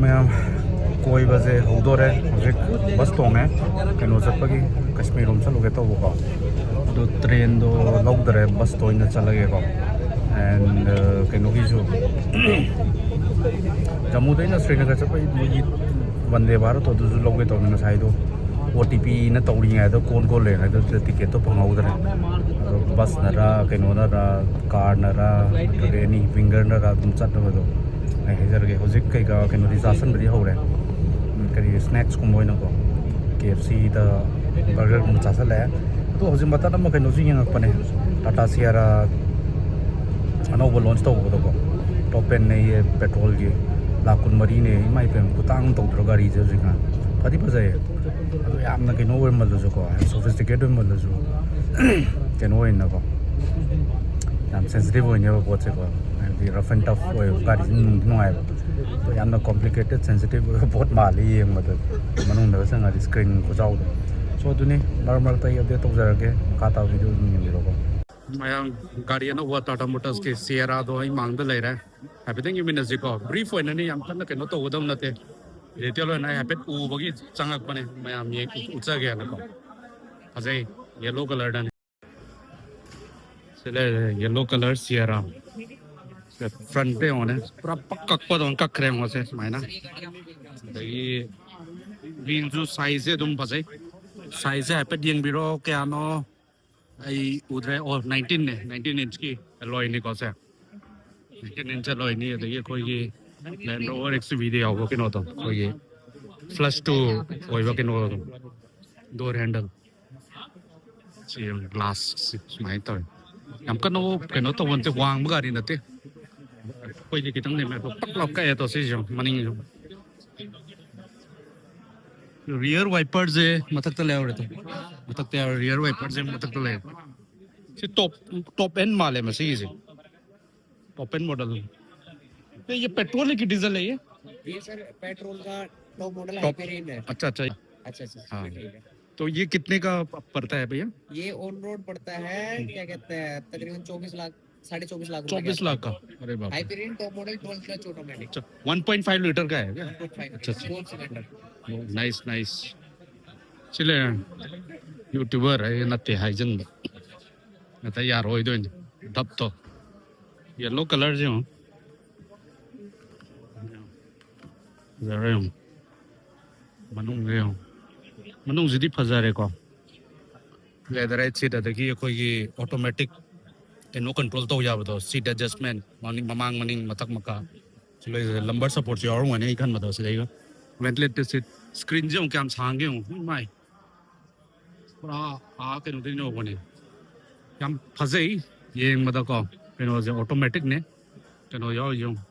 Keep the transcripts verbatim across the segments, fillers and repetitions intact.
ꯃꯌꯥꯝ, ꯀꯣꯏꯕꯁꯦ ꯍꯧꯗꯣꯔꯦ꯫ ꯍꯧꯖꯤꯛ ꯕꯁ ꯇꯣꯡꯉꯦ, ꯀꯩꯅꯣ ꯆꯠꯄꯒꯤ, ꯀꯥꯁꯃꯤꯔ ꯔꯣꯝ ꯆꯠꯂꯨꯒꯦ ꯇꯧꯕꯀꯣ꯫ ꯑꯗꯣ ꯇ꯭ꯔꯦꯟꯗꯣ ꯂꯧꯗꯔꯦ, ꯕꯁꯇ ꯑꯣꯏꯅ ꯆꯠꯂꯒꯦꯀꯣ꯫ ꯑꯦꯟ ꯀꯩꯅꯣꯒꯤꯁꯨ, ꯖꯝꯃꯨꯗꯩꯅ ꯁ꯭ꯔꯤꯅꯒꯔ ꯆꯠꯄꯒꯤ ꯃꯣꯏꯒꯤ ꯕꯟꯗꯦ ꯚꯥꯔꯠꯇꯣ, ꯑꯗꯨꯁꯨ ꯂꯧꯒꯦ ꯇꯧꯕꯅꯤ꯫ ꯉꯁꯥꯏꯗꯣ ꯑꯣ ꯇꯤ ꯄꯤꯅ ꯇꯧꯔꯤꯉꯩꯗ, ꯀꯣꯟ ꯀꯣꯟ ꯂꯩꯔꯤꯉꯩꯗ ꯇꯤꯀꯦꯠꯇꯣ ꯐꯪꯍꯧꯗ꯭ꯔꯦ꯫ ꯑꯗꯣ ꯕꯁꯅꯔ, ꯀꯩꯅꯣꯅꯔ, ꯀꯥꯔꯅꯔ, ꯅꯠꯇ꯭ꯔꯒ ꯑꯦꯅꯤ ꯋꯤꯡꯒꯔꯅꯔ ꯑꯗꯨꯝ ꯆꯠꯅꯕꯗꯣ ꯑꯩ ꯍꯥꯏꯖꯔꯒꯦ꯫ ꯍꯧꯖꯤꯛ ꯀꯩꯀꯥ ꯀꯩꯅꯣꯗꯤ ꯆꯥꯁꯟꯕꯗꯤ ꯍꯧꯔꯦ꯫ ꯎꯝ, ꯀꯔꯤ, ꯁ꯭ꯅꯦꯛꯁꯀꯨꯝꯕ ꯑꯣꯏꯅꯀꯣ, ꯀꯦ ꯑꯦꯐ ꯁꯤꯗ ꯕꯔꯒꯔꯒꯨꯝꯕ ꯆꯥꯁꯜꯂꯛꯑꯦ꯫ ꯑꯗꯣ ꯍꯧꯖꯤꯛ ꯃꯇꯠ ꯑꯃ ꯀꯩꯅꯣꯁꯨ ꯌꯦꯡꯉꯛꯄꯅꯦ, ꯇꯥꯇꯥ ꯁꯤꯌꯥꯔꯥ ꯑꯅꯧꯕ ꯂꯣꯟꯆ ꯇꯧꯕꯗꯀꯣ꯫ ꯇꯣꯞ ꯑꯦꯟꯅꯦꯌꯦ, ꯄꯦꯇ꯭ꯔꯣꯜꯒꯤ ꯂꯥꯛ ꯀꯨꯟꯃꯔꯤꯅꯦ꯫ ꯏꯃꯥ ꯏꯄꯦꯝ, ꯈꯨꯇꯥꯡ ꯇꯧꯗ꯭ꯔꯣ ꯒꯥꯔꯤꯁꯦ ꯍꯧꯖꯤꯛꯀꯥꯟ? ꯐꯗꯤ ꯐꯖꯩꯌꯦ, ꯑꯗꯣ ꯌꯥꯝꯅ ꯀꯩꯅꯣ ꯑꯣꯏꯃꯜꯂꯁꯨꯀꯣ, ꯌꯥꯝ ꯁꯣꯐꯤꯁꯇꯤꯀꯦꯠ ꯑꯣꯏꯃꯜꯂꯁꯨ ꯀꯩꯅꯣ ꯑꯣꯏꯅꯀꯣ, ꯌꯥꯝ ꯁꯦꯟꯁꯤꯇꯤꯚ ꯑꯣꯏꯅꯦꯕ ꯄꯣꯠꯁꯦꯀꯣ꯫ ꯍꯥꯏꯕꯗꯤ ꯔꯐ ꯑꯦꯟ ꯇꯐ ꯑꯣꯏꯕ ꯒꯥꯔꯤꯁꯤ ꯅꯨꯡꯗꯤ ꯅꯨꯡꯉꯥꯏꯕ, ꯑꯗꯣ ꯌꯥꯝꯅ ꯀꯣꯝꯄ꯭ꯂꯤꯀꯦꯇꯦꯠ ꯁꯦꯟꯁꯤꯇꯤꯚ ꯑꯣꯏꯕ ꯄꯣꯠ ꯃꯥꯜꯂꯤ ꯌꯦꯡꯕꯗ, ꯃꯅꯨꯡꯗꯒ ꯆꯪꯉꯗꯤ ꯁ꯭ꯀ꯭ꯔꯤꯟ ꯈꯨꯆꯥꯎꯗꯣ꯫ ꯁꯣ ꯑꯗꯨꯅꯤ, ꯃꯔꯛ ꯃꯔꯛꯇ ꯑꯩ ꯑꯞꯗꯦꯠ ꯇꯧꯖꯔꯛꯀꯦ, ꯃꯈꯥ ꯇꯥꯕ ꯚꯤꯗꯤꯑꯣ ꯑꯗꯨꯝ ꯌꯦꯡꯕꯤꯔꯣꯀꯣ꯫ ꯃꯌꯥꯝ, ꯒꯥꯔꯤ ꯑꯅꯧꯕ ꯇꯥꯇꯥ ꯃꯣꯇꯔꯁꯀꯤ ꯁꯤꯌꯦꯔꯥꯗꯣ ꯑꯩ ꯃꯥꯡꯗ ꯂꯩꯔꯦ꯫ ꯍꯥꯏꯐꯦꯠꯇꯪ ꯌꯦꯡꯃꯤꯟꯅꯁꯤꯀꯣ꯫ ꯕ꯭ꯔꯤꯐ ꯑꯣꯏꯅꯅꯤ, ꯌꯥꯝ ꯀꯟꯅ ꯀꯩꯅꯣ ꯇꯧꯒꯗꯕ ꯅꯠꯇꯦ꯫ ꯗꯤꯇꯦꯜ ꯑꯣꯏꯅ ꯑꯩ ꯍꯥꯏꯐꯦꯠ ꯎꯕꯒꯤ ꯆꯪꯉꯛꯄꯅꯦ, ꯃꯌꯥꯝ ꯌꯦꯡ-, ꯎꯠꯆꯒꯦꯅꯀꯣ꯫ ꯐꯖꯩ, ꯌꯦꯂꯣ ꯀꯂꯔꯗꯅꯦ꯫ ꯁꯤ ꯂꯩꯔꯦ, ꯌꯦꯂꯣ ꯀꯂꯔ ꯁꯤꯌꯦꯔꯥ꯫ ꯐ꯭ꯔꯟꯠꯇ ꯌꯦꯡꯉꯣꯅꯦ, ꯄꯨꯔꯥ ꯄꯛ ꯀꯛꯄꯗꯧꯅ ꯀꯛꯈ꯭ꯔꯦ ꯌꯦꯡꯉꯣꯁꯦ ꯁꯨꯃꯥꯏꯅ꯫ ꯑꯗꯒꯤ ꯋꯤꯜꯁꯨ ꯁꯥꯏꯖꯁꯦ ꯑꯗꯨꯝ ꯐꯖꯩ꯫ ꯁꯥꯏꯖꯁꯦ ꯍꯥꯏꯐꯦꯠ ꯌꯦꯡꯕꯤꯔꯣ, ꯀꯌꯥꯅꯣ? ꯑꯩ ꯎꯗ꯭ꯔꯦ꯫ ꯑꯣ, ꯅꯥꯏꯟꯇꯤꯟꯅꯦ, ꯅꯥꯏꯟꯇꯤꯟ ꯏꯟꯆꯀꯤ ꯑꯦꯂꯣꯏꯅꯤꯀꯣ ꯁꯦ꯫ ꯅꯥꯏꯟꯇꯤꯟ ꯏꯟꯆ ꯑꯦꯂꯣꯏꯅꯤ꯫ ꯑꯗꯒꯤ ꯑꯩꯈꯣꯏꯒꯤ ꯂꯦꯟ ꯔꯣꯚꯔ ꯑꯦꯛꯁ ꯌꯨ ꯚꯤꯗ ꯌꯥꯎꯕ ꯀꯩꯅꯣꯗꯣ, ꯑꯩꯈꯣꯏꯒꯤ ꯐ꯭ꯂꯁ ꯇꯨ ꯑꯣꯏꯕ ꯀꯩꯅꯣꯗꯣ, ꯗꯣꯔ ꯍꯦꯟꯗꯜ꯫ ꯁꯤ ꯒ꯭ꯂꯥꯁ ꯁꯤ ꯁꯨꯃꯥꯏꯅ ꯇꯧꯋꯦ꯫ ꯌꯥꯝ ꯀꯟꯅ ꯀꯩꯅꯣ ꯇꯧꯕ ꯅꯠꯇꯦ, ꯋꯥꯡꯕ ꯒꯥꯔꯤ ꯅꯠꯇꯦ꯫ ꯑꯩꯈꯣꯏꯗꯤ ꯈꯤꯇꯪ ꯅꯦꯝꯃꯦ, ꯑꯗꯣ ꯄꯛ ꯂꯥꯎ ꯀꯛꯑꯦ꯫ ꯑꯗꯣ ꯁꯤꯁꯨ ꯃꯅꯤꯡꯁꯨ꯫ ꯔꯤꯌꯔ ꯋꯥꯏꯄꯔꯁꯦ ꯃꯊꯛꯇ ꯂꯩꯍꯧꯔꯦ꯫ ꯃꯊꯛꯇ ꯌꯥꯎꯔꯦ, ꯔꯤꯌꯔ ꯋꯥꯏꯄꯔꯁꯦ ꯃꯊꯛꯇ ꯂꯩꯔꯦ꯫ ꯁꯤ ꯇꯣꯞ, ꯇꯣꯞ ꯑꯦꯟ ꯃꯥꯜꯂꯦ ꯃꯁꯤꯒꯤꯁꯦ, ꯇꯣꯞ ꯑꯦꯟ ꯃꯣꯗꯦꯜ꯫ ये पेट्रोल है कि डीजल है ये? ये सर पेट्रोल का टॉप मॉडल है, टॉप। हाइपर रेंज है। अच्छा, अच्छा। अच्छा, अच्छा, हाँ। ठीक है। तो ये कितने का प-, पड़ता है भैया? ये ऑन रोड पड़ता है, हम्म। क्या कहते हैं, तकरीबन चौबीस लाख। साढ़े चौबीस लाख रुपए के चौबीस लाख का? अरे बाप रे। Hyperion top model, twelve clutch automatic. अच्छा, वन पॉइंट फ़ाइव लीटर का है क्या? One point five. अच्छा, अच्छा। Four cylinder. Nice, nice. चले, YouTuber है ये, नत्ते हाइजन। ꯅꯠꯇ ꯌꯥꯔꯣꯏꯗꯣꯏꯅꯦ꯫ ꯙꯞꯇꯣ꯫ Yellow colour ꯁꯦ ꯌꯦꯡꯉꯣ꯫ ꯐꯖꯔꯦ ꯌꯦꯡꯉꯣ꯫ ꯃꯅꯨꯡꯁꯦ ꯌꯦꯡꯉꯣ꯫ ꯃꯅꯨꯡꯁꯤꯗꯤ ꯐꯖꯔꯦꯀꯣ꯫ Leatherette seat, ꯑꯗꯒꯤ ꯑꯩꯈꯣꯏꯒꯤ automatic ꯀꯩꯅꯣ control ꯇꯧ ꯌꯥꯕꯗꯣ, seat adjustment, ꯃꯅꯤꯡ, ꯃꯃꯥꯡ ꯃꯅꯤꯡ ꯃꯊꯛ ꯃꯈꯥ꯫ ꯁꯤ ꯂꯩ, lumbar support ꯁꯨ ꯌꯥꯎꯔꯝꯒꯅꯤ ꯑꯩ ꯈꯟꯕꯗꯣ ꯁꯤꯗꯩꯒ꯫ Ventilated seat, screen ꯁꯦ ꯑꯃꯨꯛ ꯀꯌꯥꯝ ꯁꯥꯡꯒꯦ ꯌꯦꯡꯉꯣ꯫ ꯏꯃꯥꯏ꯫ ꯄꯨꯔꯥ ꯑꯥ ꯀꯩꯅꯣꯗꯩ ꯌꯧꯕꯅꯦ꯫ ꯌꯥꯝ ꯐꯖꯩ ꯌꯦꯡꯕꯗꯀꯣ꯫ ꯀꯩꯅꯣꯁꯦ automatic ꯅꯦ꯫ ꯀꯩꯅꯣ ꯌꯥꯎꯔꯤꯁꯦ ꯌꯦꯡꯉꯣ꯫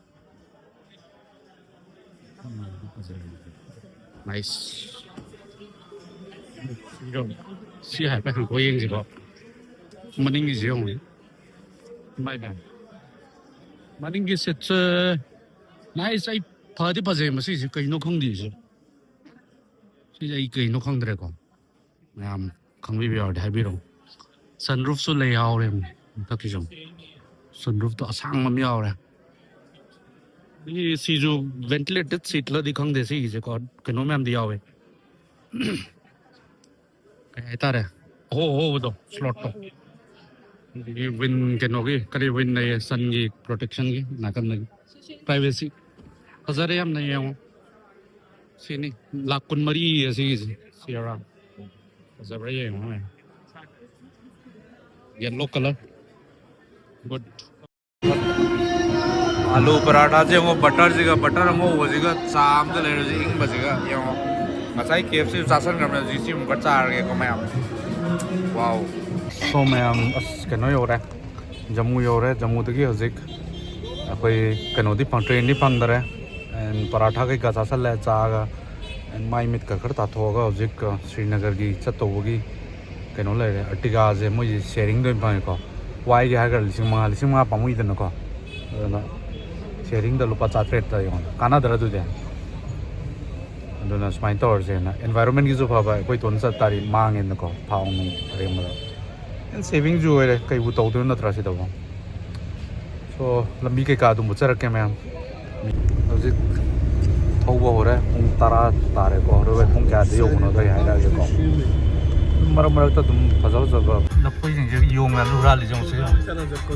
ꯅꯥꯏꯁ꯫ ꯁꯤ ꯍꯥꯏꯐꯦꯠ ꯍꯥꯡꯗꯣꯛꯑ ꯌꯦꯡꯁꯤꯀꯣ꯫ ꯃꯅꯤꯡꯒꯤꯁꯦ ꯌꯦꯡꯉꯨꯅꯦ꯫ ꯏꯃꯥꯏ ꯄꯦꯝꯃ꯫ ꯃꯅꯤꯡꯒꯤ ꯁꯤꯠꯁꯦ ꯅꯥꯏꯁ꯫ ꯑꯩ ꯐꯗꯤ ꯐꯖꯩ ꯃꯁꯤꯁꯦ, ꯀꯩꯅꯣ ꯈꯪꯗꯦ ꯁꯤ꯫ ꯁꯤꯁꯦ ꯑꯩ ꯀꯩꯅꯣ ꯈꯪꯗ꯭ꯔꯦꯀꯣ꯫ ꯃꯌꯥꯝ ꯈꯪꯕꯤꯕ ꯌꯥꯎꯔꯗꯤ ꯍꯥꯏꯕꯤꯔꯛꯎ꯫ Sunroof ꯁꯨ ꯂꯩ ꯌꯥꯎꯔꯦ ꯃꯊꯛꯀꯤꯁꯨ꯫ Sunroof ꯇꯣ ꯑꯁꯥꯡꯕ ꯑꯃ ꯌꯥꯎꯔꯦ꯫ ꯁꯤ, ꯁꯤꯁꯨ ventilated seat ꯂꯗꯤ ꯈꯪꯗꯦ ꯁꯤꯒꯤꯁꯦꯀꯣ꯫ ꯀꯩꯅꯣ ꯃꯌꯥꯝꯗꯤ ꯌꯥꯎꯋꯦ꯫ ꯀꯩ ꯍꯥꯏꯇꯥꯔꯦ? ꯑꯍꯣ ꯑꯍꯣꯕꯗꯣ, slot ꯇꯣ꯫ ꯑꯗꯒꯤ win, ꯀꯩꯅꯣꯒꯤ, ꯀꯔꯤ win ꯂꯩꯌꯦ? Sun ꯒꯤ protection ꯒꯤ ꯅꯥꯀꯟꯗꯒꯤ꯫ Privacy꯫ ꯐꯖꯔꯦ ꯌꯥꯝꯅ, ꯌꯦꯡꯉꯣ꯫ ꯁꯤꯅꯤ꯫ ꯂꯥꯛ ꯀꯨꯟꯃꯔꯤ ꯑꯁꯤꯒꯤꯁꯦ꯫ Sierra꯫ ꯐꯖꯕ꯭ꯔꯥ ꯌꯦꯡꯉꯣ꯫ Yellow colour꯫ Good꯫ ꯑꯥꯂꯨ ꯄꯔꯥꯊꯥꯁꯦ ꯌꯦꯡꯉꯣ, butter ꯁꯤꯒ, butter ꯑꯉꯧꯕꯁꯤꯒ, ꯆꯥ ꯑꯃꯒ ꯂꯩꯔꯁꯤ ꯏꯪꯕꯁꯤꯒ ꯌꯦꯡꯉꯣ꯫ ꯉꯁꯥꯏ K F C ꯆꯥꯁꯟꯈ꯭ꯔꯕꯅꯤꯅ ꯍꯧꯖꯤꯛ ꯁꯤ ꯑꯃꯨꯛꯀ ꯆꯥꯔꯒꯦꯀꯣ ꯃꯌꯥꯝ꯫ Wow꯫ So ꯃꯌꯥꯝ, ꯑꯁ, ꯀꯩꯅꯣ ꯌꯧꯔꯦ, ꯖꯝꯃꯨ ꯌꯧꯔꯦ꯫ ꯖꯝꯃꯨꯗꯒꯤ ꯍꯧꯖꯤꯛ ꯑꯩꯈꯣꯏ ꯀꯩꯅꯣꯗꯤ ꯐꯪ-, train ꯗꯤ ꯐꯪꯗꯔꯦ꯫ And ꯄꯔꯥꯊꯥ ꯀꯩꯀꯥ ꯆꯥꯁꯜꯂꯦ, ꯆꯥꯒ꯫ And ꯃꯥꯏ ꯃꯤꯠꯀ ꯈꯔ ꯇꯥꯊꯣꯛꯑꯒ ꯍꯧꯖꯤꯛ, ꯑ, ꯁ꯭ꯔꯤꯅꯒꯔꯒꯤ ꯆꯠꯇꯧꯕꯒꯤ ꯀꯩꯅꯣ ꯂꯩꯔꯦ, Ertiga ꯁꯦ ꯃꯣꯏꯁꯦ sharing ꯗ ꯑꯣꯏꯅ ꯐꯪꯉꯦꯀꯣ꯫ Why ꯒꯤ ꯍꯥꯏꯔꯒ ꯂꯤꯁꯤꯡ ꯃꯉꯥ, ꯂꯤꯁꯤꯡ ꯃꯉꯥ ꯄꯥꯝꯃꯨꯏꯗꯅꯀꯣ꯫ ꯑꯗꯨꯅ sharing ꯗ ꯂꯨꯄꯥ ꯆꯥꯇ꯭ꯔꯦꯠꯇ ꯌꯦꯡꯉꯣ, ꯀꯥꯟꯅꯗ꯭ꯔꯥ ꯑꯗꯨꯗꯤ? ꯑꯗꯨꯅ ꯁꯨꯃꯥꯏꯅ ꯇꯧꯔꯁꯦꯅ, environment ꯒꯤꯁꯨ ꯐꯕ, ꯑꯩꯈꯣꯏ ꯏꯇꯣꯟ ꯆꯠ ꯇꯥꯔꯗꯤ ꯃꯥꯡꯉꯦꯗꯅꯀꯣ, ꯊꯥꯎ ꯅꯨꯡ ꯑꯔꯦꯝꯕꯗ꯫ And saving ꯁꯨ ꯑꯣꯏꯔꯦ, ꯀꯩꯕꯨ ꯇꯧꯗꯣꯏꯅꯣ ꯅꯠꯇ꯭ꯔꯥ ꯁꯤꯗꯕꯨ? So, ꯂꯝꯕꯤ ꯀꯩꯀꯥ ꯑꯗꯨꯝ ꯎꯠꯆꯔꯛꯀꯦ ꯃꯌꯥꯝ꯫ ꯍꯧꯖꯤꯛ ꯊꯧꯕ ꯍꯧꯔꯦ꯫ ꯄꯨꯡ ꯇꯔꯥ ꯇꯥꯔꯦꯀꯣ꯫ ꯍꯣꯔꯦꯟ ꯄꯨꯡ ꯀꯌꯥꯗ ꯌꯧꯕꯅꯣꯗꯣ ꯑꯩ ꯍꯥꯏꯔꯛꯑꯒꯦꯀꯣ꯫ ꯑꯗꯨꯝ ꯃꯔꯛ ꯃꯔꯛꯇ ꯑꯗꯨꯝ ꯐꯖ ꯐꯖꯕ ꯂꯐꯣꯏꯁꯤꯡꯁꯦ ꯌꯣꯡ ꯃꯌꯥꯝꯁꯦ ꯍꯨꯔꯥꯜꯂꯤꯁꯦ ꯌꯦꯡꯉꯨꯁꯦ꯫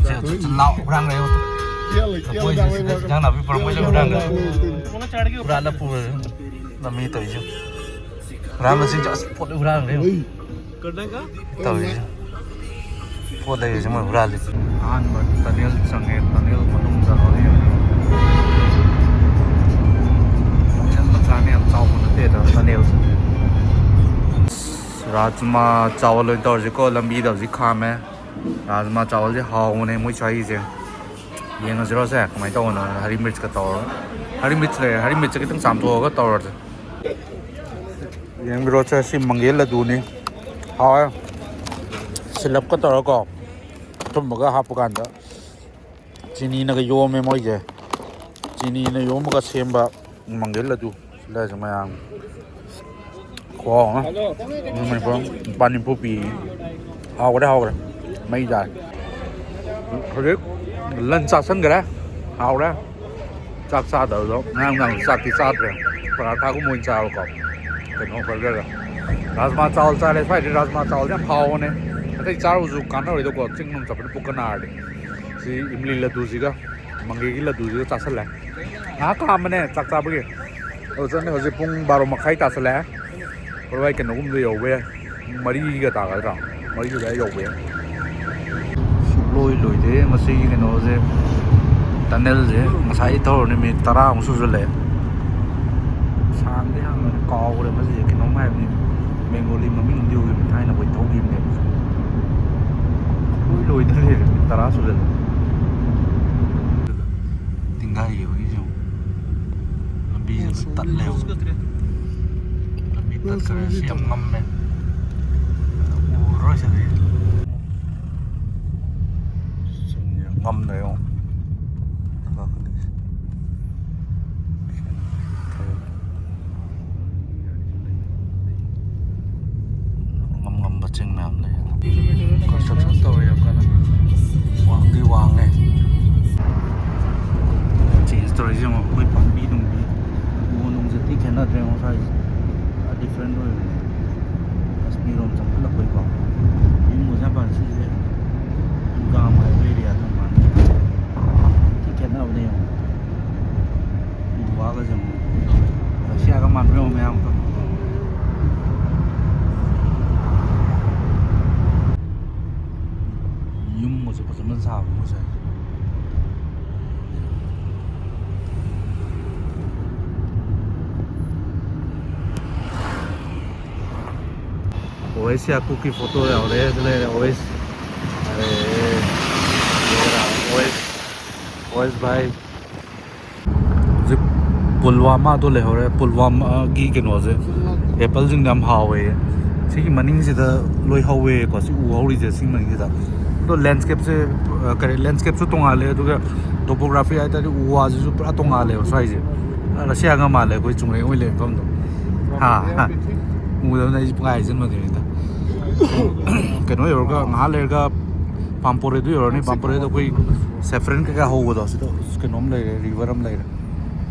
ꯁꯦ, ꯍꯧꯖꯤꯛ ꯂꯥꯎ ꯍꯨꯔꯥꯟꯈ꯭ꯔꯦ꯫ ꯂꯐꯣꯏꯁꯤꯡꯁꯦ ꯏꯟꯖꯥꯡ ꯅꯥꯄꯤ ꯄꯨꯔꯛꯄꯩꯁꯦ ꯍꯨꯔꯥꯟꯈ꯭ꯔꯦ꯫ ꯍꯨꯔꯥꯜꯂ ꯄꯨꯔꯦ꯫ ꯂꯝꯕꯤ ꯇꯧꯔꯤꯁꯦ꯫ ꯍꯨꯔꯥꯟꯕꯁꯤꯡꯁꯦ ꯑꯁ ꯄꯣꯠ ꯂꯣꯏ ꯍꯨꯔꯥꯟꯈ꯭ꯔꯦ꯫ ꯇꯧꯔꯤꯁꯦ꯫ ꯄꯣꯠ ꯂꯩꯔꯤꯁꯦ ꯃꯣꯏ ꯍꯨꯔꯥꯜꯂꯤ꯫ ꯑꯍꯥꯟꯕ ꯇꯅꯦꯜ ꯆꯪꯉꯦ꯫ ꯇꯅꯦꯜ ꯃꯅꯨꯡꯗ ꯍꯧꯖꯤꯛ ꯇꯅꯦꯜ ꯃꯆꯥꯅꯦ, ꯌꯥꯝ ꯆꯥꯎꯕ ꯅꯠꯇꯦꯗ ꯇꯅꯦꯜꯁꯦ꯫ ꯔꯥꯖꯃꯥ ꯆꯥꯎꯕ ꯂꯣꯏ ꯇꯧꯔꯁꯤꯀꯣ꯫ ꯂꯝꯕꯤꯗ ꯍꯧꯖꯤꯛ ꯈꯥꯝꯃꯦ꯫ ꯔꯥꯖꯃꯥ ꯆꯥꯎꯕꯁꯦ ꯍꯥꯎꯕꯅꯦ ꯃꯣꯏ ꯁ꯭ꯋꯥꯏꯒꯤꯁꯦ꯫ ꯌꯦꯡꯉꯁꯤꯔꯣ ꯁꯦ ꯀꯃꯥꯏꯅ ꯇꯧꯕꯅꯣ꯫ ꯍꯔꯤ ꯃꯤꯔꯆꯀ ꯇꯧꯔꯒ, ꯍꯔꯤ ꯃꯤꯔꯆ ꯂꯩꯔꯦ꯫ ꯍꯔꯤ ꯃꯤꯔꯆꯁꯦ ꯈꯤꯇꯪ ꯆꯥꯝꯊꯣꯛꯑꯒ ꯇꯧꯔꯁꯦ꯫ ꯌꯦꯡꯕꯤꯔꯣ ꯁꯦ, ꯁꯤ ꯃꯪꯒꯦ ꯂꯗꯨꯅꯤ꯫ ꯍꯥꯎꯋꯦ꯫ ꯁꯤꯜꯂꯞꯀ ꯇꯧꯔꯒꯀꯣ, ꯑꯊꯨꯝꯕꯒ ꯍꯥꯞꯄ ꯀꯥꯟꯗ ꯆꯤꯅꯤꯅꯒ ꯌꯣꯝꯃꯦ ꯃꯣꯏꯁꯦ꯫ ꯆꯤꯅꯤꯅ ꯌꯣꯝꯃꯒ ꯁꯦꯝꯕ ꯃꯪꯒꯦ ꯂꯗꯨ꯫ ꯁꯤꯗꯁꯨ ꯃꯌꯥꯝ ꯈꯨꯍꯥꯎ ꯑꯃ꯫ ꯃꯅꯤꯄꯨꯔ ꯂꯨꯄꯥ ꯅꯤꯐꯨ ꯄꯤ꯫ ꯍꯥꯎꯈ꯭ꯔꯦ, ꯍꯥꯎꯈ꯭ꯔꯦ꯫ ꯃꯩ ꯇꯥꯔꯦ꯫ ꯍꯧꯖꯤꯛ ꯂꯟ ꯆꯥꯁꯟꯈ꯭ꯔꯦ꯫ ꯍꯥꯎꯔꯦ꯫ ꯆꯥꯛ ꯆꯥꯗꯕꯗꯣ ꯉꯔꯥꯡ ꯅꯨꯡꯗꯥꯡ ꯆꯥꯛꯇꯤ ꯆꯥꯗ꯭ꯔꯦ꯫ ꯄꯔꯥꯊꯥꯒꯨꯝꯕ ꯑꯣꯏꯅ ꯆꯥꯕꯀꯣ꯫ ꯀꯩꯅꯣ ꯕꯔꯒꯔꯒ꯫ ꯔꯥꯖꯃꯥ ꯆꯥꯎꯜ ꯆꯥꯔꯦ꯫ ꯁ꯭ꯋꯥꯏꯗꯤ ꯔꯥꯖꯃꯥ ꯆꯥꯎꯜꯁꯦ ꯌꯥꯝ ꯍꯥꯎꯕꯅꯦ꯫ ꯑꯇꯩ ꯆꯥꯔꯨꯕꯁꯨ ꯀꯥꯟꯅꯔꯣꯏꯗꯀꯣ꯫ ꯆꯤꯡ ꯅꯨꯡ ꯆꯠꯄꯗ ꯄꯨꯛꯀ ꯅꯥꯔꯗꯤ꯫ ꯁꯤ ꯏꯝꯂꯤ ꯂꯗꯨꯁꯤꯒ ꯃꯪꯒꯦꯒꯤ ꯂꯗꯨꯁꯤꯒ ꯆꯥꯁꯜꯂꯦ꯫ ꯉꯥꯏꯍꯥꯛ ꯈꯥꯝꯕꯅꯦ ꯆꯥꯛ ꯆꯥꯕꯒꯤ꯫ ꯑꯗꯨ ꯆꯠꯅꯤ ꯍꯧꯖꯤꯛ ꯄꯨꯡ ꯕꯥꯔꯣ ꯃꯈꯥꯏ ꯇꯥꯁꯜꯂꯛꯑꯦ꯫ ꯍꯣꯔꯦꯟ ꯀꯩꯅꯣꯒꯨꯝꯕꯗ ꯌꯧꯕ ꯌꯥꯏ꯫ ꯄꯨꯡ ꯃꯔꯤꯒ ꯇꯥꯒꯗ꯭ꯔꯥ? ꯃꯔꯤꯒꯤ ꯑꯗꯨꯋꯥꯏ ꯌꯧꯕ ꯌꯥꯏ꯫ ꯁꯨꯡꯂꯣꯏ ꯂꯣꯏꯗꯦ ꯃꯁꯤꯒꯤ ꯀꯩꯅꯣꯁꯦ, ꯇꯅꯦꯜꯁꯦ꯫ ꯉꯁꯥꯏ ꯊꯧꯔꯨꯅꯤ ꯃꯤꯅꯤꯠ ꯇꯔꯥꯃꯨꯛ ꯁꯨꯖꯜꯂꯛꯑꯦ꯫ ꯁꯥꯡꯗꯤ ꯌꯥꯝꯅ ꯀꯥꯎꯈ꯭ꯔꯦ ꯃꯁꯤꯁꯦ꯫ ꯀꯩꯅꯣꯝ ꯍꯥꯏꯕꯅꯤ, ꯕꯦꯡꯒꯣꯂꯤ ꯃꯃꯤꯡ ꯑꯃꯗꯤ ꯑꯣꯏꯈꯤꯕꯅꯤ, ꯊꯥꯏꯅ ꯑꯩꯈꯣꯏ ꯊꯧꯈꯤꯕꯅꯦꯕ꯫ ꯁꯨꯡꯂꯣꯏ ꯂꯣꯏꯗ ꯂꯩꯔꯦ, ꯃꯤꯅꯤꯠ ꯇꯔꯥ ꯁꯨꯖꯜꯂꯦ꯫ ꯇꯤꯡꯒꯥꯏꯈꯤꯕꯒꯤꯁꯨ ꯂꯝꯕꯤꯁꯦ ꯂꯣꯏ ꯇꯠꯂꯦꯕ꯫ ꯂꯝꯕꯤ ꯇꯠꯈ꯭ꯔꯦ꯫ ꯁꯤ ꯌꯥꯝ ꯉꯝꯃꯦ꯫ ꯎꯔꯔꯣꯏ ꯁꯤꯗꯤ꯫ ꯁꯨꯝ ꯉꯝꯗ꯭ꯔꯦ ꯌꯦꯡꯉꯣ꯫ ꯉꯝ ꯉꯝꯕ ꯆꯤꯡ ꯃꯌꯥꯝ ꯂꯩ꯫ ꯀꯟꯁꯇ꯭ꯔꯛꯁꯟ ꯇꯧꯔꯤ ꯌꯥꯝ ꯀꯟꯅ꯫ ꯋꯥꯡꯗꯤ ꯋꯥꯡꯉꯦ꯫ ꯆꯦꯟꯖ ꯇꯧꯔꯤꯁꯦ ꯌꯦꯡꯉꯣ, ꯑꯩꯈꯣꯏ ꯄꯥꯝꯕꯤ ꯅꯨꯡꯕꯤ ꯎ ꯅꯨꯡꯁꯦ ꯊꯤ ꯈꯦꯠꯅꯗ꯭ꯔꯦ ꯌꯦꯡꯉꯣ ꯁ꯭ꯋꯥꯏꯁꯦ꯫ ꯄꯨꯔꯥ ꯗꯤꯐ꯭ꯔꯦꯟ ꯑꯣꯏꯕꯅꯦ꯫ ꯀꯥꯁꯃꯤꯔ ꯔꯣꯝ ꯆꯪꯁꯤꯜꯂꯛꯄꯩꯀꯣ꯫ ꯌꯨꯝꯒꯁꯦ ꯌꯥꯝ ꯄꯥꯟ ꯁꯤꯁꯦ ꯒꯥꯝ ꯍꯥꯏꯕ ꯑꯦꯔꯤꯌꯥꯗꯣ ꯃꯥꯟꯅ ꯊꯤ ꯈꯦꯠꯅꯕꯅꯦ ꯌꯦꯡꯉꯣ꯫ ꯎ ꯋꯥꯒꯁꯦ ꯌꯦꯡꯉꯣ꯫ ꯔꯁꯤꯌꯥꯒ ꯃꯥꯟꯕ ꯌꯦꯡꯉꯣ ꯃꯌꯥꯝꯗꯣ꯫ ꯌꯨꯝꯒꯁꯦ ꯐꯖꯅ ꯁꯥꯕ ꯃꯣꯏ ꯁ꯭ꯋꯥꯏꯁꯦ꯫ ꯑꯣꯋꯦꯁ ꯌꯥꯀꯨꯕꯀꯤ ꯐꯣꯇꯣ ꯌꯥꯎꯔꯦ꯫ ꯑꯗꯨ ꯂꯩꯔꯦ ꯑꯣꯋꯦꯁ꯫ ꯑꯔꯦ, ꯑꯣꯋꯦꯁ, ꯑꯣꯋꯦꯁ ꯚꯥꯏ꯫ ꯍꯧꯖꯤꯛ ꯄꯨꯜꯋꯥꯃꯥꯗꯣ ꯂꯩꯍꯧꯔꯦ꯫ ꯄꯨꯜꯋꯥꯃꯥꯒꯤ ꯀꯩꯅꯣꯁꯦ, ꯑꯦꯄꯜꯁꯤꯡꯗꯣ ꯌꯥꯝ ꯍꯥꯎꯋꯦ꯫ ꯁꯤꯒꯤ ꯃꯅꯤꯡꯁꯤꯗ ꯂꯣꯏ ꯍꯧꯋꯦꯀꯣ, ꯁꯤ ꯎ ꯍꯧꯔꯤꯁꯦ ꯁꯤ ꯃꯅꯤꯡꯁꯤꯗ꯫ ꯑꯗꯣ ꯂꯦꯟꯁꯀꯦꯞꯁꯦ, ꯑ, ꯀꯔꯤ, ꯂꯦꯟꯁꯀꯦꯞꯁꯨ ꯇꯣꯡꯉꯥꯜꯂꯦ, ꯑꯗꯨꯒ ꯇꯣꯄꯣꯒ꯭ꯔꯥꯐꯤ ꯍꯥꯏ ꯇꯥꯔꯗꯤ ꯎ ꯋꯥꯁꯤꯁꯨ ꯄꯨꯔꯥ ꯇꯣꯡꯉꯥꯜꯂꯦꯕ ꯁ꯭ꯋꯥꯏꯁꯦ꯫ ꯔꯁꯤꯌꯥꯒ ꯃꯥꯜꯂꯦ ꯑꯩꯈꯣꯏ ꯆꯨꯝꯅꯩ ꯑꯣꯏ ꯂꯩꯕ ꯃꯐꯝꯗꯣ꯫ ꯍꯥ, ꯍꯥ꯫ ꯎꯗꯕꯅ ꯑꯩꯁꯦ ꯄꯨꯡꯍꯥꯏ ꯍꯥꯏꯖꯤꯟꯕꯅꯦꯕ ꯍꯦꯛꯇ꯫ ꯀꯩꯅꯣ ꯌꯧꯔꯒ ꯉꯥꯏꯍꯥꯛ ꯂꯩꯔꯒ ꯄꯥꯝꯄꯣꯔꯦꯗꯨ ꯌꯧꯔꯅꯤ꯫ ꯄꯥꯝꯄꯣꯔꯦꯗ ꯑꯩꯈꯣꯏ ꯁꯦꯐ꯭ꯔꯟ ꯀꯩꯀꯥ ꯍꯧꯕꯗꯣ, ꯁꯤꯗ ꯀꯩꯅꯣꯝ ꯂꯩꯔꯦ, ꯔꯤꯚꯔ ꯑꯃ ꯂꯩꯔꯦ꯫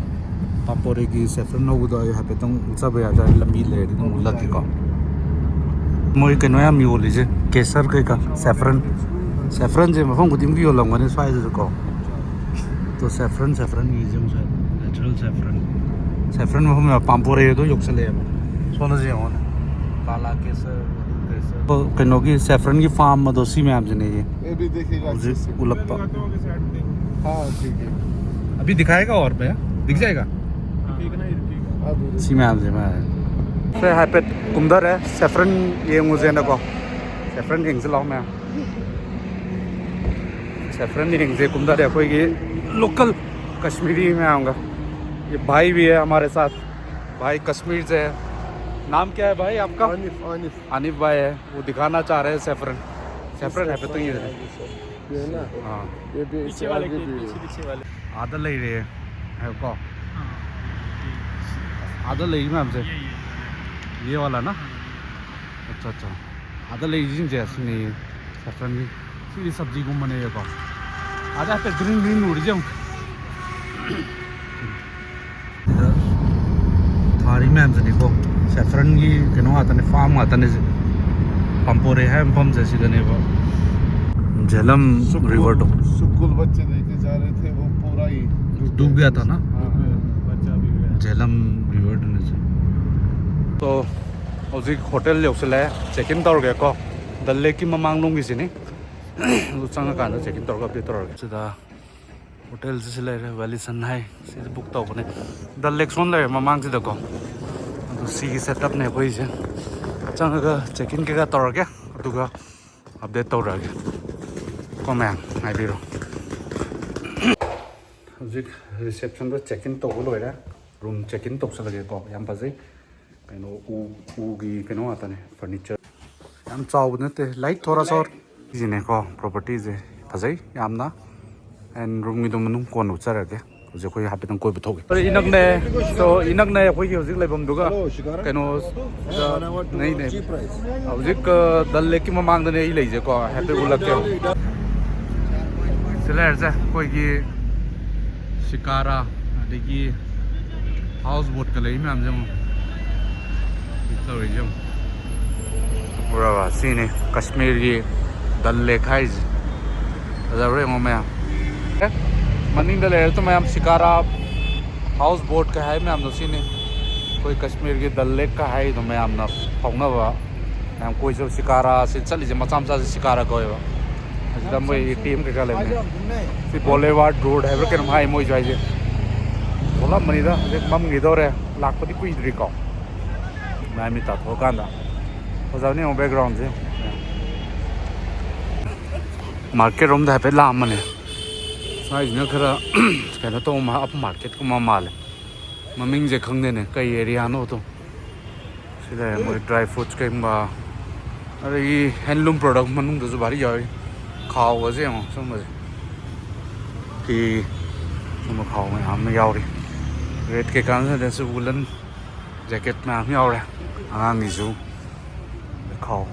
ꯄꯥꯝꯄꯣꯔꯦꯒꯤ ꯁꯦꯐ꯭ꯔꯟ ꯍꯧꯕꯗꯣ ꯑꯩ ꯍꯥꯏꯐꯦꯠꯇꯪ ꯆꯠꯄ ꯌꯥꯗ꯭ꯔꯥ? ꯂꯝꯕꯤ ꯂꯩꯔꯗꯤ ꯑꯗꯨꯝ ꯎꯠꯂꯛꯀꯦꯀꯣ꯫ ꯃꯣꯏ ꯀꯩꯅꯣ ꯌꯥꯝ ꯌꯣꯜꯂꯤꯁꯦ, ꯀꯦꯁꯔ ꯀꯩꯀꯥ, ꯁꯦꯐ꯭ꯔꯟ꯫ ꯁꯦꯐ꯭ꯔꯟꯁꯦ ꯃꯐꯝ ꯈꯨꯗꯤꯡꯒꯤ ꯌꯣꯜꯂꯝꯒꯅꯤ ꯁ꯭ꯋꯥꯏꯗꯁꯨ ꯀꯣ꯫ ꯇꯣ ꯁꯦꯐ꯭ꯔꯟ, ꯁꯦꯐ꯭ꯔꯟꯒꯤꯁꯦ ꯉꯁꯥꯏ natural saffron꯫ ꯁꯦꯐ꯭ꯔꯟ ꯃꯐꯝ ꯌꯥꯝ ꯄꯥꯝꯄꯣꯔꯦꯗꯣ ꯌꯧꯁꯜꯂꯛꯑꯦꯕ꯫ ꯁꯣꯝꯗꯁꯨ ꯌꯦꯡꯉꯣꯅꯦ꯫ ꯂꯥꯂꯥ ꯀꯦꯁꯔ, ꯃꯗꯨ ꯀꯦꯁꯔ꯫ ꯑꯣ, ꯀꯩꯅꯣꯒꯤ ꯁꯦꯐ꯭ꯔꯟꯒꯤ ꯐꯥꯔꯝ ꯑꯗꯣ ꯁꯤ ꯃꯌꯥꯝꯁꯤꯅꯦ꯫ ये भी देखिएगा अच्छे ꯍꯧꯖꯤꯛ से। ꯎꯠꯂꯛꯄ꯫ हाँ, ठीक है। अभी दिखाएगा और भैया? दिख जाएगा? हाँ, ठीक है। ꯁꯤ ꯃꯌꯥꯝꯁꯦ ꯃꯥ ꯁꯦ ꯍꯥꯏꯐꯦꯠ ꯀꯨꯝꯊꯔꯦ, ꯁꯦꯐ꯭ꯔꯟ ꯌꯦꯡꯉꯨꯁꯦꯅꯀꯣ꯫ ꯁꯦꯐ꯭ꯔꯟ ꯌꯦꯡꯁꯤ ꯂꯥꯛꯑꯣ ꯃꯌꯥꯝ꯫ ꯁꯦꯐ꯭ꯔꯟ ꯌꯦꯡꯁꯦ ꯀꯨꯝꯊꯔꯦ꯫ ꯑꯩꯈꯣꯏꯒꯤ local कश्मीरी ꯃꯌꯥꯝꯒ। ये भाई भी है हमारे साथ, भाई कश्मीर से है। नाम क्या है भाई आपका? आनिफ, आनिफ। आनिफ भाई है, वो दिखाना चाह रहे हैं सैफरन। सैफरन है, तो ये ये है ना? हाँ। ये भी पीछे वाले के, पीछे, पीछे वाले। आधा ले रहे हैं, है को? हाँ। आधा ले रही मैम से? ये, ये। ये वाला ना? हाँ, ये। अच्छा, अच्छा। ꯑꯥꯗ ꯂꯩꯔꯤꯁꯤꯡꯁꯦ ꯁꯤꯅꯦ ꯁꯦꯐ꯭ꯔꯟꯒꯤ꯫ ꯁꯤꯗꯤ ꯁꯕꯖꯤꯒꯨꯝꯕꯅꯦꯕꯀꯣ꯫ ꯑꯥꯗ ꯍꯥꯏꯐꯦꯠ green green ꯎꯔꯤꯁꯦ ꯌꯦꯡꯉꯨ꯫ ꯊꯥꯔꯤ ꯃꯌꯥꯝꯁꯤꯗꯤꯀꯣ, ꯁꯦꯐ꯭ꯔꯟꯒꯤ ꯀꯩꯅꯣ ꯉꯥꯛꯇꯅꯦ, ꯐꯥꯔꯝ ꯉꯥꯛꯇꯅꯦ ꯁꯤ꯫ ꯄꯥꯝꯄꯣꯔꯦ ꯍꯥꯏꯕ ꯃꯐꯝꯁꯦ ꯁꯤꯗꯅꯦꯕ꯫ ꯖꯦꯂꯝ ꯔꯤꯚꯔꯗꯣ꯫ स्कूल बच्चे लेके जा रहे थे, वो पूरा ही डूब गया था ना? हाँ। ꯖꯦꯂꯝ ꯔꯤꯚꯔꯗꯨꯅꯦ ꯁꯤ꯫ ꯁꯣ, ꯍꯧꯖꯤꯛ ꯍꯣꯇꯦꯜ ꯌꯧꯁꯤꯜꯂꯛꯑꯦ꯫ Check in ꯇꯧꯔꯒꯦꯀꯣ꯫ ꯗꯜ ꯂꯦꯛꯀꯤ ꯃꯃꯥꯡꯂꯣꯝꯒꯤꯁꯤꯅꯤ꯫ ꯑꯗꯨ ꯆꯪꯉꯀꯥꯟꯗ ꯆꯦꯛ ꯏꯟ ꯇꯧꯔꯒ ꯑꯞꯗꯦꯠ ꯇꯧꯔꯒꯦ꯫ ꯁꯤꯗ ꯍꯣꯇꯦꯜꯁꯤꯁꯨ ꯂꯩꯔꯦ, ꯋꯦꯂꯤꯁꯟ ꯍꯥꯏ꯫ ꯁꯤꯁꯦ ꯕꯨꯛ ꯇꯧꯕꯅꯦ꯫ ꯗꯜ ꯂꯦꯛ ꯁꯣꯝ ꯂꯩꯔꯦ ꯃꯃꯥꯡꯁꯤꯗꯀꯣ꯫ ꯑꯗꯨ ꯁꯤꯒꯤ ꯁꯦꯠꯑꯞꯅꯦ ꯑꯩꯈꯣꯏꯁꯦ꯫ ꯆꯪꯉꯒ ꯆꯦꯛ ꯏꯟ ꯀꯩꯀꯥ ꯇꯧꯔꯒꯦ, ꯑꯗꯨꯒ ꯑꯞꯗꯦꯠ ꯇꯧꯔꯛꯑꯒꯦ꯫ ꯀꯣ ꯃꯌꯥꯝ ꯉꯥꯏꯕꯤꯔꯣ꯫ ꯍꯧꯖꯤꯛ ꯔꯤꯁꯦꯞꯁꯟꯗ ꯆꯦꯛ ꯏꯟ ꯇꯧꯕ ꯂꯣꯏꯔꯦ꯫ ꯔꯨꯝ ꯆꯦꯛ ꯏꯟ ꯇꯧꯁꯜꯂꯒꯦꯀꯣ꯫ ꯌꯥꯝ ꯐꯖꯩ꯫ ꯀꯩꯅꯣ ꯎ, ꯎꯒꯤ ꯀꯩꯅꯣ ꯉꯥꯛꯇꯅꯦ, ꯐꯔꯅꯤꯆꯔ꯫ ꯌꯥꯝ ꯆꯥꯎꯕ ꯅꯠꯇꯦ, ꯂꯥꯏꯠ ꯊꯣꯔꯥ ꯁꯣꯔ꯫ ꯁꯤꯁꯤꯅꯦꯀꯣ, ꯄ꯭ꯔꯣꯄꯔꯇꯤꯁꯦ ꯐꯖꯩ ꯌꯥꯝꯅ꯫ ꯑꯦꯟ ꯔꯨꯝꯒꯤꯗꯣ ꯃꯅꯨꯡ ꯀꯣꯟꯅ ꯎꯠꯆꯔꯒꯦ꯫ ꯍꯧꯖꯤꯛ ꯑꯩꯈꯣꯏ ꯍꯥꯏꯐꯦꯠꯇꯪ ꯀꯣꯏꯕ ꯊꯣꯛꯎꯒꯦ꯫ ꯏꯅꯛꯅꯦ꯫ ꯁꯣ, ꯏꯅꯛꯅꯦ ꯑꯩꯈꯣꯏꯒꯤ ꯍꯧꯖꯤꯛ ꯂꯩꯐꯝꯗꯨꯒ꯫ ꯀꯩꯅꯣ ꯅꯩꯅꯦ꯫ ꯍꯧꯖꯤꯛ ꯗꯜ ꯂꯦꯛꯀꯤ ꯃꯃꯥꯡꯗꯅꯦ ꯑꯩ ꯂꯩꯁꯦꯀꯣ꯫ ꯍꯥꯏꯐꯦꯠ ꯎꯠꯂꯛꯀꯦ꯫ ꯁꯤ ꯂꯩꯔꯁꯦ ꯑꯩꯈꯣꯏꯒꯤ ꯁꯤꯀꯥꯔꯥ, ꯑꯗꯒꯤ ꯍꯥꯎꯁ ꯕꯣꯠꯀ ꯂꯩ ꯃꯌꯥꯝꯁꯦ ꯑꯃꯨꯛ ꯇꯧꯔꯤꯁꯦ ꯑꯃꯨꯛ꯫ ꯎꯔꯕ? ꯁꯤꯅꯤ ꯀꯥꯁꯃꯤꯔꯒꯤ ꯗꯜ ꯂꯦꯛ ꯍꯥꯏꯁꯦ꯫ ꯐꯖꯕ꯭ꯔꯥ ꯌꯦꯡꯉꯣ ꯃꯌꯥꯝ꯫ ꯑꯦ, ꯃꯅꯤꯡꯗ ꯂꯩꯔꯁꯨ ꯃꯌꯥꯝ ꯁꯤꯀꯥꯔꯥ ꯍꯥꯎꯁ ꯕꯣꯠꯀ ꯍꯥꯏ ꯃꯌꯥꯝꯗꯣ ꯁꯤꯅꯤ꯫ ꯑꯩꯈꯣꯏ ꯀꯥꯁꯃꯤꯔꯒꯤ ꯗꯜ ꯂꯦꯛꯀ ꯍꯥꯏꯗꯣ ꯃꯌꯥꯝꯅ ꯐꯥꯎꯅꯕ꯫ ꯃꯌꯥꯝ ꯀꯣꯏ ꯆꯠ ꯁꯤꯀꯥꯔꯥ ꯁꯤ ꯆꯠꯂꯤꯁꯦ ꯃꯆꯥ ꯃꯆꯥꯁꯦ ꯁꯤꯀꯥꯔꯥ ꯀꯧꯋꯦꯕ꯫ ꯑꯁꯤꯗ ꯃꯣꯏ ꯑꯦ ꯇꯤ ꯑꯦꯝ ꯀꯩꯀꯥ ꯂꯩꯕꯅꯦ꯫ ꯁꯤ ꯕꯣꯂꯦꯋꯥꯔꯗ ꯔꯣꯗ ꯍꯥꯏꯕ꯭ꯔꯥ ꯀꯩꯅꯣꯝ ꯍꯥꯏ ꯃꯣꯏꯁꯨ ꯍꯥꯏꯁꯦ꯫ ꯊꯣꯛꯂꯝꯕꯅꯤꯗ ꯍꯧꯖꯤꯛ ꯃꯝꯈꯤꯗꯧꯔꯦ꯫ ꯂꯥꯛꯄꯗꯤ ꯀꯨꯏꯗ꯭ꯔꯤꯀꯣ꯫ ꯃꯌꯥꯝ ꯃꯤ ꯇꯥꯊꯣꯛꯑꯀꯥꯟꯗ ꯐꯖꯕꯅꯦ ꯌꯦꯡꯉꯣ ꯕꯦꯛꯒ꯭ꯔꯥꯎꯟꯁꯦ꯫ ꯃꯥꯔꯀꯦꯠ ꯔꯣꯝꯗ ꯍꯥꯏꯐꯦꯠ ꯂꯥꯛꯑꯝꯕꯅꯦ꯫ ꯁ꯭ꯋꯥꯏꯁꯤꯅ ꯈꯔ ꯀꯩꯅꯣ ꯇꯧꯕ ꯃꯥ-, ꯑꯞ ꯃꯥꯔꯀꯦꯠꯀꯨꯝꯕ ꯃꯥꯜꯂꯦ꯫ ꯃꯃꯤꯡꯁꯦ ꯈꯪꯗꯦꯅꯦ ꯀꯩ ꯑꯦꯔꯤꯌꯥꯅꯣ ꯑꯗꯣ꯫ ꯁꯤꯗ ꯃꯣꯏ ꯗ꯭ꯔꯥꯏ ꯐ꯭ꯔꯨꯠꯁ ꯀꯩꯒꯨꯝꯕ, ꯑꯗꯒꯤ ꯍꯦꯟꯂꯨꯝ ꯄ꯭ꯔꯣꯗꯛ ꯃꯅꯨꯡꯗꯁꯨ ꯚꯥꯔꯤ ꯌꯥꯎꯔꯤ꯫ ꯈꯥꯎꯒꯁꯦ ꯌꯦꯡꯉꯣ ꯁꯨꯝꯕꯁꯦ꯫ ꯐꯤ ꯁꯨꯝꯕ ꯈꯥꯎ ꯃꯌꯥꯝ ꯑꯃ ꯌꯥꯎꯔꯤ꯫ ꯔꯦꯠ ꯀꯩꯀꯥ ꯅꯠꯇ꯭ꯔꯁꯨ ꯋꯨꯂꯟ ꯖꯦꯀꯦꯠ ꯃꯌꯥꯝ ꯌꯥꯎꯔꯦ꯫ ꯑꯉꯥꯡꯒꯤꯁꯨ ꯈꯥꯎ꯫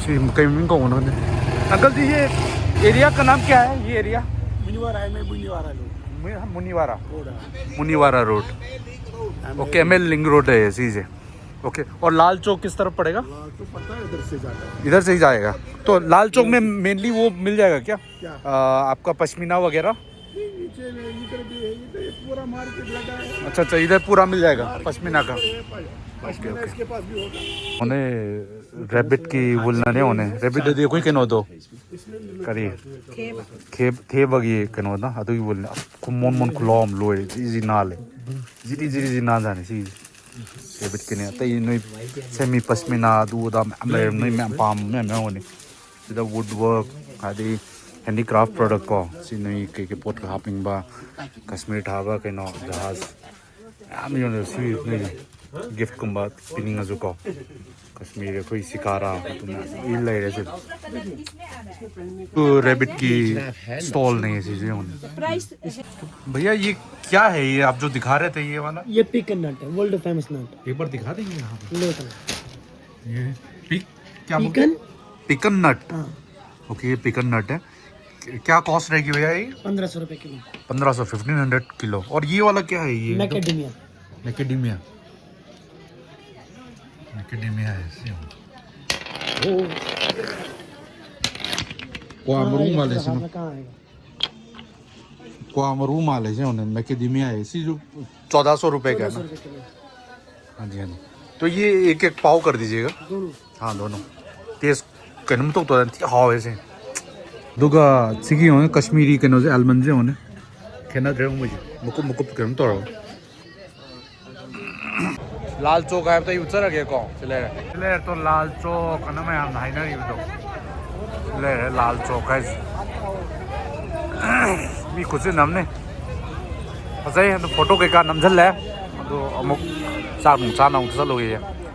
ꯁꯤ ꯀꯩ ꯃꯃꯤꯡ ꯀꯧꯕꯅꯣ ꯈꯪꯗꯦ꯫ अंकल जी, ये एरिया का नाम क्या है? ये area? Muniwara, M A Muniwara road. Muniwara Road है। Muniwara road. Okay, M L link road है ये चीज़ है. ओके, और लाल चौक किस तरफ पड़ेगा? लाल चौक पड़ता है इधर से जाता है. इधर से ही जाएगा. तो लाल चौक में मेनली वो मिल जाएगा क्या? क्या? आ, आपका पश्मीना वगैरह? नहीं, नीचे में इधर भी है, इधर ये पूरा मार्केट लगा है. अच्छा अच्छा, इधर पूरा मिल जाएगा पश्मीना का. पश्मीना इसके पास भी होगा. ਉਹਨੇ ਰੈਬਿਟ ਕੀ ਬੋਲਣਾ ਨੇ ਉਹਨੇ ਰੈਬਿਟ ਦੇ ਕੋਈ ਕਿਨੋ ਦੋ. ਕਰੀ ꯊꯦꯕ ꯊꯦꯕꯒꯤ ꯀꯩꯅꯣꯗ ꯑꯗꯨꯒꯤ ꯕꯣꯜꯅꯦ. ꯈꯨꯃꯣꯟ ꯃꯣꯟ ꯈꯨꯂꯣꯝ ꯂꯣꯏꯔꯦ. ꯖꯤꯔꯤ ꯖꯤꯔꯤ ꯅꯥꯜꯂꯦ. ꯖꯤꯔꯤ ꯖꯤꯔꯤ ꯖꯤꯔꯤ ꯅꯥꯟꯖꯥꯅꯤ ꯁꯤ. ꯔꯦꯕꯤꯠꯀꯤꯅꯦ. ꯑꯇꯩ ꯅꯣꯏ ꯁꯦꯃꯤ ꯄꯁꯃꯤꯅꯥ ꯑꯗꯨ ꯑꯗꯥ ꯃꯌꯥꯝ ꯂꯩꯔꯦ. ꯅꯣꯏ ꯃꯌꯥꯝ ꯄꯥꯝꯕ ꯃꯌꯥꯝ ꯌꯥꯎꯒꯅꯤ ꯁꯤꯗ. ꯋꯨꯗ ꯋꯔꯛ ꯑꯗꯩ ꯍꯦꯟꯗꯤꯀ꯭ꯔꯥꯐ ꯄ꯭ꯔꯗꯛ ꯀꯣ, ꯁꯤ ꯅꯣꯏ ꯀꯩꯀꯩ ꯄꯣꯠꯀ ꯍꯥꯞꯅꯤꯡꯕ, ꯀꯁꯃꯤꯔ ꯊꯥꯕ ꯀꯩꯅꯣ ꯖꯍꯥꯖ ꯃꯌꯥꯝ ꯌꯣꯜꯂꯦ. ꯁꯤ ꯅꯣꯏ ꯒꯤꯐꯀꯨꯝꯕ ꯄꯤꯅꯤꯡꯉꯁꯨ ꯀꯣ, ꯀꯁꯃꯤꯔ ꯑꯩꯈꯣꯏ ꯁꯤꯀꯥꯔꯥ ꯑꯗꯨꯝ ꯂꯣꯏ ꯂꯩꯔꯦ ꯁꯤꯗ. ꯔꯦꯕꯤꯠꯀꯤ ꯏꯁꯇꯣꯜꯅꯦ ꯁꯤꯁꯨ ꯌꯦꯡꯉꯨꯅꯦ. प्राइस भैया, ये क्या है, ये आप जो दिखा रहे थे, ये वाला? ये पिकन नट है, वर्ल्ड फेमस नट. एक बार दिखा देंगे यहाँ पे. लो तो. ये पिक क्या बोलते पिकन. पिकन नट. हाँ. ओके, ये पिकन नट है. क्या कॉस्ट रहेगी भैया ये? पंद्रह सौ रुपये किलो. पंद्रह सौ, फिफ्टीन हंड्रेड किलो. और ये वाला क्या है? ये मैकेडेमिया. मैकेडेमिया. मैकेडेमिया है सेम. वो क्वामरू वाले से. कहाँ आएगा? क्वामरू वाले से होने मैकेडेमिया है. इसी जो चौदह सौ रुपये का है ना. रुपये किलो. हाँ जी, हाँ जी. तो ये एक एक पाव कर दीजिएगा. दोनों. हाँ, दोनों. ꯇꯦꯁ ꯀꯩꯅꯣꯝ ꯇꯧ ꯇꯧꯔꯦ, ꯊꯤ ꯍꯥꯎꯋꯦ ꯁꯦ. ꯑꯗꯨꯒ ꯁꯤꯒꯤ ꯌꯦꯡꯉꯣꯅꯦ, ꯀꯁꯃꯤꯔꯤ ꯀꯩꯅꯣꯁꯦ, ꯑꯦꯜꯃꯟꯁꯦ ꯌꯦꯡꯉꯣꯅꯦ. ꯈꯦꯠꯅꯗ꯭ꯔꯦ ꯃꯣꯏꯁꯦ, ꯃꯀꯨꯞ ꯃꯀꯨꯞ ꯀꯩꯅꯣꯝ ꯇꯧꯔꯒ. ꯂꯥꯜ ꯆꯣꯛ ꯍꯥꯏꯕꯗ ꯑꯩ ꯎꯠꯆꯔꯒꯦꯀꯣ. ꯁꯤ ꯂꯩꯔꯦ, ꯁꯤ ꯂꯩꯔꯦ ꯇꯣ, ꯂꯥꯜ ꯆꯣꯛ ꯑꯅ ꯃꯌꯥꯝꯅ ꯍꯥꯏꯅꯔꯤꯕꯗꯣ. ꯁꯤ ꯂꯩꯔꯦ ꯂꯥꯜ ꯆꯣꯛ ꯍꯥꯏꯁꯦ. ꯃꯤ ꯈꯨꯠꯁꯤꯟꯅ ꯑꯃꯅꯤ. ꯐꯖꯩ. ꯑꯗꯨ ꯐꯣꯇꯣ ꯀꯩꯀꯥ ꯅꯝꯁꯤꯜꯂꯦ. ꯑꯗꯨ ꯑꯃꯨꯛ ꯆꯥꯛ ꯅꯨꯡ ꯆꯥꯅ ꯑꯃꯨꯛ ꯆꯠꯂꯨꯈꯤꯒꯦ.